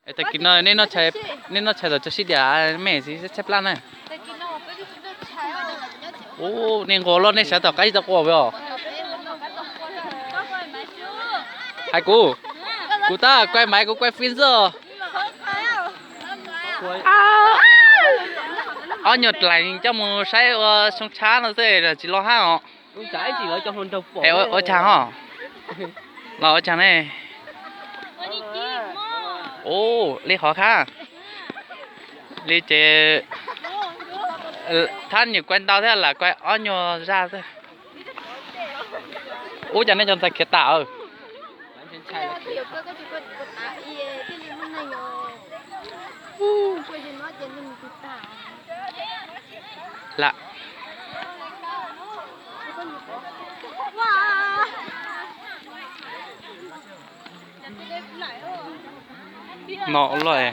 Tag kis no nej noj tshais tau tso sib diam, mej tsis tshaib plab na. Ub, nej nquag loj nej sawv tom qab ib tau quaj os. Hais kuv, kuv tab kuaj maiv kuv kuaj fib xwb. Ob nyuag dlaim coj mus saib ua xyoo tshab no xwb tsis los hab os. Ua caag ho? Los ua caag ne? Ub, li qhov khab li ces thab nyuam kuaj ntau thiab lam kuaj ob nyuag zaj xwb. Ub, cas nej cov ntxhais khiav tas. Lam no loj.